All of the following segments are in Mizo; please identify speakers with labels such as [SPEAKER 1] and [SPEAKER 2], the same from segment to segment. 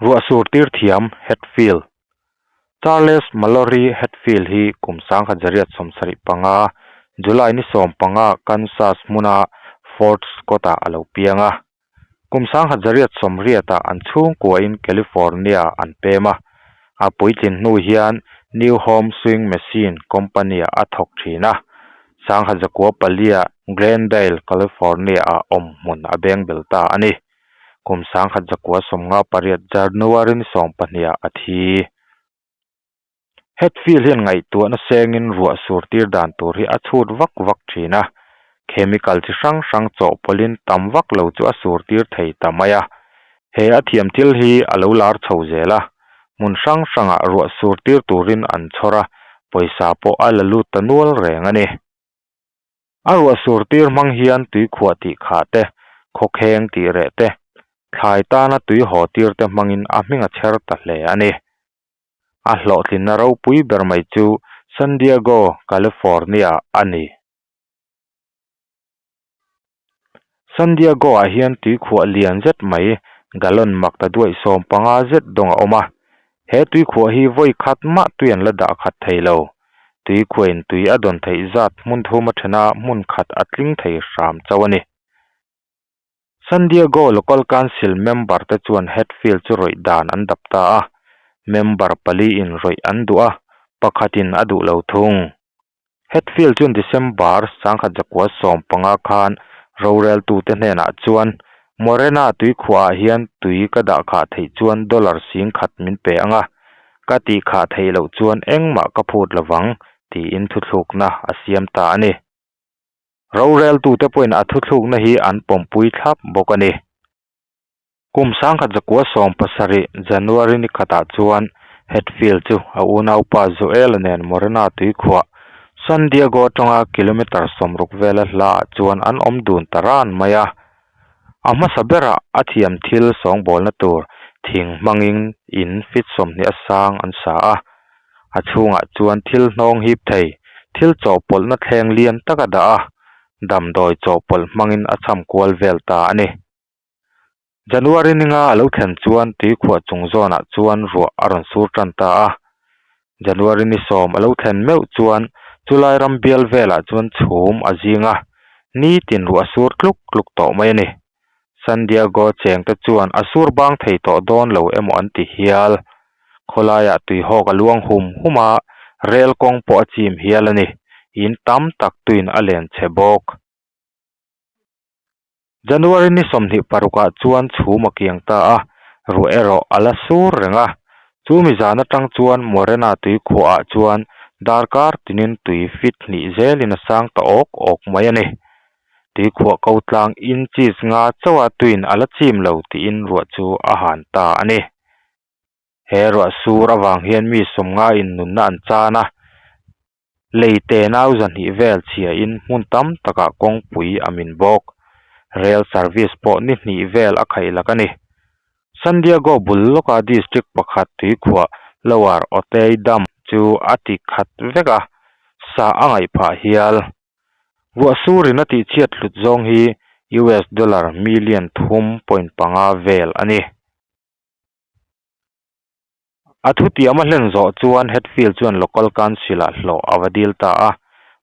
[SPEAKER 1] Ruah sur tir thiam Hatfield Charles Mallory Hatfield hi kum 1975, July ni 15 Kansas hmuna Fort Scott-ah a lo piang a. Kum 1980-ah an chhungkuain California an pem a. A puitlin hnu hian New Home Sewing Machine Company-ah a thawk thin a. 1904-ah Glendale, California-ah awmhmun a beng bel ta a ni. Kum 1958 January ni 12 ah a thi. Hatfield hian ngaihtuahna sengin ruah sur tir dan tur hi a chhut vak vak thin a, chemical chi hrang hrang chawhpawlhin tam vak lo chu a sur tir thei ta mai a. He a thiam thil hi a lo lar chho zel a, hmun hrang hrangah ruah sur tir turin an chhawr a, pawisa pawh a la lut ta nual reng a ni. A ruah sur tir hmang hian tuikhuah tih khah te, khawkheng tih reh te, thlai tana tui haw tir te hmangin a hming a chher ta hle a ni. A hlawhtlinna ropui ber mai chu San Diego, California a ni. San Diego-ah hian tuikhuah lian zet mai gallon mak ta duaih 15 zet dawng a awm a. He tuikhuah hi vawi khat mah tui an la dah khat thei lo. Tuikhuahin tui a dawn theih zat hmun thum a then a, hmun khat a tling thei hram chauh a ni. San Diego Local Council member te chuan Hatfield chu rawih dan an dap ta a, member pali in rawih an duh a, pakhat in a duh lo thung. Hatfield chuan December 1915 khan roreltute hnenah chuan Morena tuikhuah ah hian tui ka dah khah theih chuan dollar 10,000 min pe ang a, ka tih khah theih loh chuan engmah ka phut lovang tiin thuthlukna a siam ta a ni. Roreltute pawhin a thuthlukna hi an pawmpui thlap bawk a ni. Kum 1917 January ni khatah chuan Hatfield chu a unaupa Joel-a nen Morena tuikhuah, San Diego atanga kilometre 60 vela hlaah chuan an awm dun ta ran mai a. A hmasa berah a thiam thil sawngbawlna tur thing hmangin in feet 20 a sang an sa a. A chhungah chuan thil hnawng hip thei, thil chawhpawlhna thleng lian tak a dah a, damdawi chawhpawlh hmangin a cham kual vel ta a ni. January ninga a lo thlen chuan tuikhuah chung zawnah chuan ruah a rawn sur tan ta a. January ni 10 a lo thlen meuh chuan chulai ram bial velah chuan chhum a zing a, nitin ruah a sur tluk tluk tawh mai a ni. San Diego chengte chuan a sur bang thei tawh dawn lo emaw an ti hial. Khawlaiah tuihawk a luang hum hum a, rel kawng pawh a chim hial a ni. In tam tak tuin a len chhe bawk. January ni 26 ah chuan chhum a kiang ta a, ruah erawh a la sur reng a. Chumi zan atang chuan Morena tuikhuah ah chuan darkar tinin tui fit hnih zelin a sang ta awk awk mai a ni. Tuikhuah ko tlang inches nga chauha tuin a la chim lo tiin ruah chu a han ta a ni. He ruah sur avang hian mi 50 in nunna an chan a, lei te nau 200 vel chhia in hmun tam takah kawngpui a min bawk. Rail service pawh ni hnih vel a khaih lak a ni. San Diego bul lawka district pakhat tuikhuah Lower Otay Dam chu a ti khat vek a, sa a ngaih phah hial. Ruah surin a tihchhiat hlut zawng hi US dollar million 3.5 vel a ni. A thutiam a hlen zawh chuan Hatfield chuan local council-ah hlawh a va dil ta a,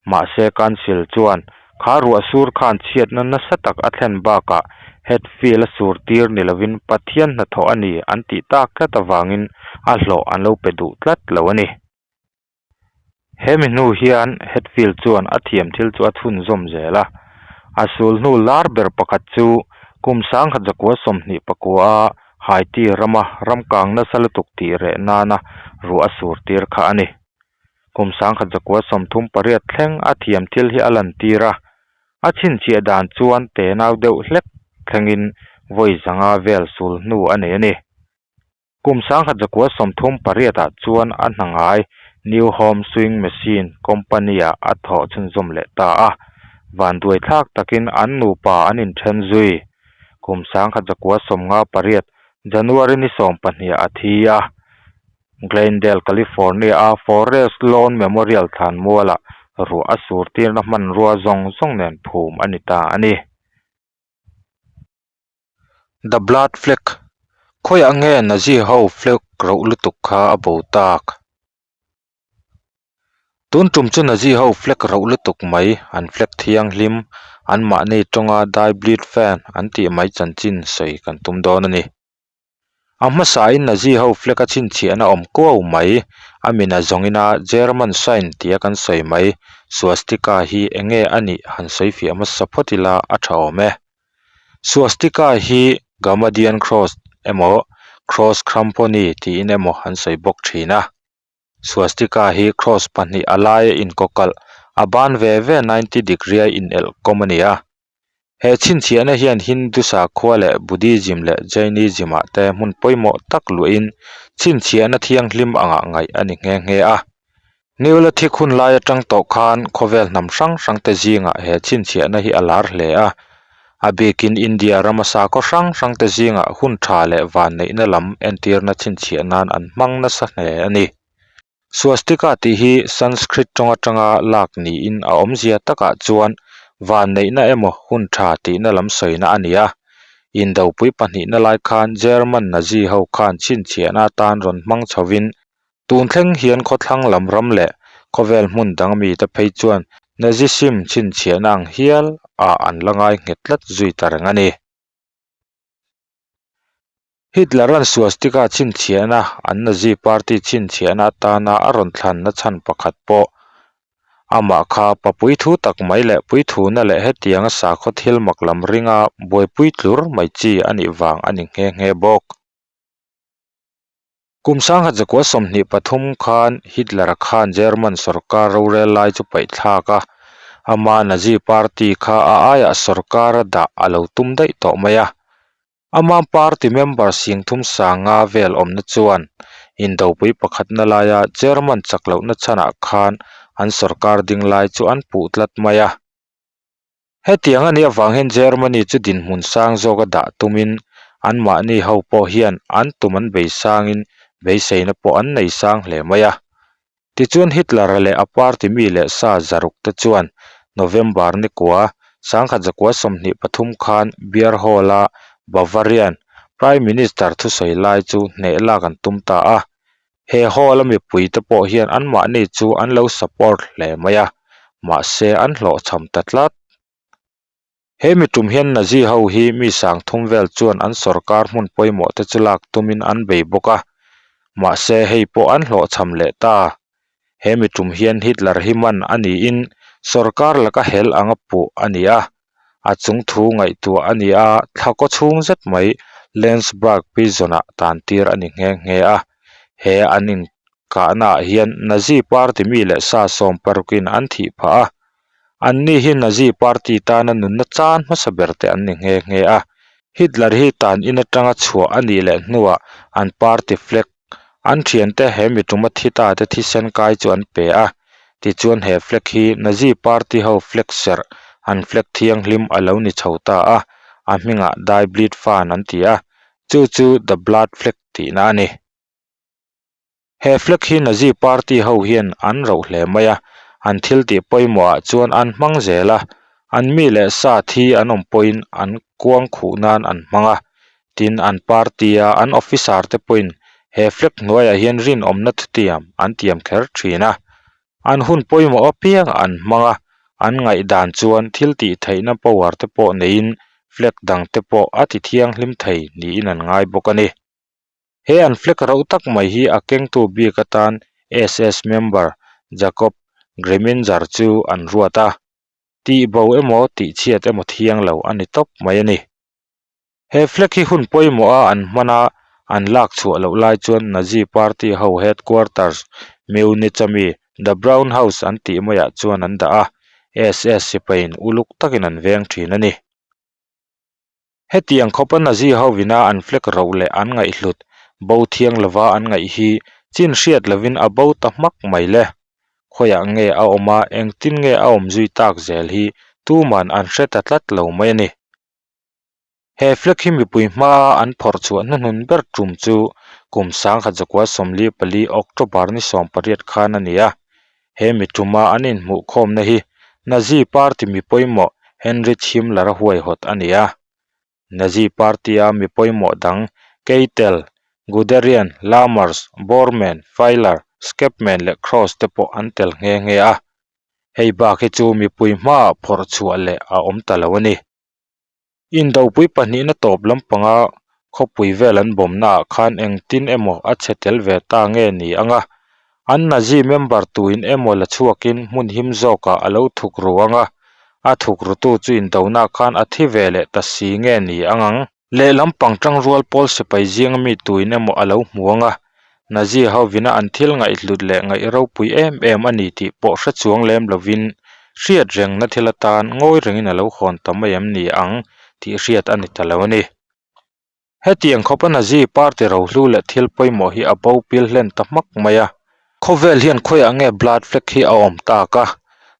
[SPEAKER 1] mahse council chuan kha ruah sur khan chhiatna nasa tak a thlen bakah Hatfield a sur tir ni lovin Pathian hnathawh a ni an tih tak tlat avangin a hlawh an lo pe duh tlat lo a ni. Hemi hnu hian Hatfield chuan a thiam thil chu a chhunzawm zel a, a sul hnu lar ber pakhat chu kum 1929 a Haiti rama ramkang nasa lutuk tih reh nana ruah a sur tir kha a ni. Kum 1938 thleng a thiam thil hi a lantir a, a chhinchhiah dan chuan tenau deuh hlek thlengin vawi 500 vel sul hnu a nei a ni. Kum 1938 ah chuan a hna ngai New Home Sewing Machine Company ah a thawh chhunzawm leh ta a, vanduai thlak takin an nupa an inthen zui. Kum 1958 January ni 12 ah a thi a, Glendale, California a Forest Lawn Memorial thlanmualah ruah a sur tirna hmanrua zawng zawng nen phum a ni ta a ni. The Blood Flag. Khawiah nge Nazi ho flag roh lutuk kha a bo tak? Tun tum chu Nazi ho flag roh lutuk mai, an flag thianghlim, anmahni tawnga Die Bleed Fan an tih mai chanchin sawi kan tum dawn a ni. A hmasain Nazi ho flag a chhinchhiahna awm kuau mai, a min a zawngin a German sign tia kan sawi mai, Swastika hi enge a nih han sawi fiah hmasa phawt ila a tha awm e. Swastika hi Gamadian Cross emaw Cross Cramponi tiin emaw an sawi bawk thin a. Swastika hi cross pahnih a laia inkawkalh, a ban ve ve 90 degree a inelh kawm a ni a. He chhinchhiahna hian Hindu sakhua leh Buddhism leh Jainism ah te hmun pawimawh tak luahin chhinchhiahna thianghlim angah ngaih a ni nghe nghe a. Neolithic hun lai atang tawh khan khawvel hnam hrang hrang te zingah he chhinchhiahna hi a lar hle a. A bikin India rama sakhaw hrang hrang te zingah hun tha leh vanneihna lam entirna chhinchhiah nan an hmang nasa hle a ni. Swastika tih hi Sanskrit tawng atanga lak niin a awmzia takah chuan vanneihna emaw hun tha tihna lam sawina a ni a. Indopui pahnihna lai khan German Nazi ho khan chhinchhiahna atan rawn hmang chhovin Tun thleng hian khawthlang lam ram leh khawvel hmun dang mite phei chuan Nazism chhinchhiahna ang hial ah an la ngai nghet tlat zui ta reng a ni. Hitler-a'n Swastika chhinchhiahna an Nazi party chhinchhiahna atana a rawn thlanna chhan pakhat pawh amah kha pa puithu tak mai leh puithuna leh hetianga sakhaw thil mak lam ringa buaipui tlur mai chi a nih vang a ni nghe nghe bawk. Kum sangha zakua 23 khan Hitler-a khan German sorkar rorel lai chu paih thlak a, ama Nazi party kha a aiah sorkar a dah a lo tum daih tawh mai a. Ama party member singthum sanga vel awmna chuan indopui pakhatna laia German chak lohna chhanah khan an sorkar ding lai chu an puh tlat mai a. Hetiang a nih avang hian Germany chu dinhmun sang zawka dah tumin anmahni ho pawh hian an tum an bei sangin beiseina pawh an nei sang hle mai a. Tichuan Hitler-a leh a party mi leh sa zaruk te chuan November ni kua 1923 khan Beer Hall-a Bavarian Prime Minister thusawi lai chu hneh lak an tum ta a. He hall a mipui te pawh hian anmahni chu an lo support hle mai a, mahse an hlawhchham ta tlat. He mi tum hian Nazi ho hi mi sang thum vel chuan an sorkar hmun pawimawh te chu lak tumin an bei bawk a, mahse hei pawh an hlawhchham leh ta. He mi tum hian Hitler hi man a niin sorkar laka hel anga puh a ni a, a chung thu ngaihtuah a ni a, thla kaw chhung zet mai Landsberg prison-ah tan tir a ni nghe nghe a. He an inkahnaah hian Nazi party mi leh sa sawm parukin an thih phah a. Anni hi Nazi party tana nunna chan hmasa ber te an ni nghe nghe a. Hitler hi tan in atanga chhuah a nih leh hnuah an party flag An thiante he mi tuma thi ta te thisen kai chu an pe a, tichuan he flag hi Nazi party ho flag serh an flag thianghlim a lo ni chho ta a, a hmingah Die Bleed Fan an ti a, chu chu The Blood Flag tihna a ni. He flag hi Nazi party ho hian an roh hle mai a, an thil tih pawimawh ah chuan an hmang zel a, an mi leh sa thi an awm pawhin an kuang khuh nan an hmang a, Tin, an party-a an officer te pawhin he flag hnuaiah hian rinawmna thutiam an tiam kher thin a. An hun pawimawh apiangah an hmang a, an ngaihdan chuan thil tih theihna power te pawh neiin flag dang te pawh a ti thianghlim thei niin an ngai bawk a ni. He an flag rauh tak mai hi a kengtu bik atan SS member Jakob Greminger chu an ruat a. Tih bo emaw tih chhiat emaw thiang lo a ni tawp mai a ni. He flag hi hun pawimawh a an hman a, an lak chhuah loh lai chuan Nazi party ho headquarters Munich a mi The Brown House an tih maiah chuan an dah a, SS sipaiin uluk takin an veng thin a ni. Hetiang khawpa Nazi hovina an flag roh leh an ngaihhlut bo thiang lova an ngaih hi chin hriat lovin a bo ta hmak mai le. Khawiah nge a awm a, engtin nge a awm zui tak zel hi tuman an hre ta tlat lo mai a ni. He flag hi mipui hmaa an phawrh chhuah hnuhnun ber tum chu kum 1944 October ni 18 khan a ni a. He mi tuma an inhmuh khawmna hi Nazi party mi pawimawh Heinrich Himmler-a huaihawt a ni a. Nazi party-a mi pawimawh dang Keitel, Guderian, Lammers, Bormann, Feiler, Schepman leh Kraus te pawh an tel nghe nghe a. Hei bak hi chu mipui hmaah phawrh chhuah leh a awm ta lo a ni. Indopui pahnihna tawp lampanga khawpui vel an bawmnaah khan engtin emaw a chhe tel ve ta nge ni ang a, an Nazi member tuin emaw la chhuakin hmun him zawkah a lo thuk ru ang a, a thuk rutu chu indona khan a thi ve leh ta si nge ni ang ang. Lehlam pangtang rual pawl sipai zinga mi tuin emaw a lo hmu ang a, Nazi hovina an thil ngaihhlut leh ngaih ropui em em a ni tih pawh hre chuang lem lovin hriat rengna thil atan ngawi rengin a lo hawn ta mai em ni ang tih hriat a ni ta lo a ni. Hetiang khawpa Nazi party rohlu leh thil pawimawh hi a bo pil hlen ta hmak mai a. Khawvel hian khawiah nge blood flag hi a awm tak a,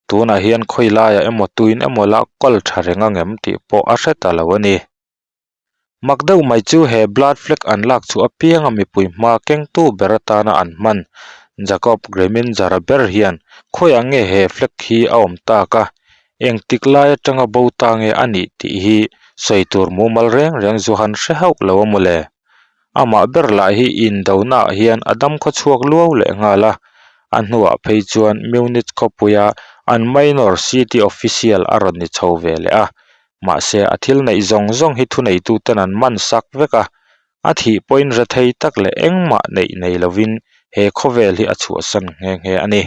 [SPEAKER 1] tunah hian khawi laiah emaw tuin emaw la kawl tha reng angem tih pawh a hre ta lo a ni. Mak deuh mai chu he blood flag an lak chu apianga mipui hma kengtu ber atana an hman Jacob Greminger-a ber hian khawiah nge he flag hi a awm tak a, engtik lai atanga bo ta nge a nih tih hi sawi tur mumal reng reng zu han hre hauh lo a mawle. Amah ber lah hi indonaah hian a dam khaw chhuak luau leh nghal a, a hnuah phei chuan Munich khawpuia an minor city official a rawn ni chho ve leh a, mahse a thil neih zawng zawng hi thuneituten an man sak vek a, a thih pawhin rethei tak leh engmah neih nei lovin he khawvel hi a chhuahsan nghe nghe a ni.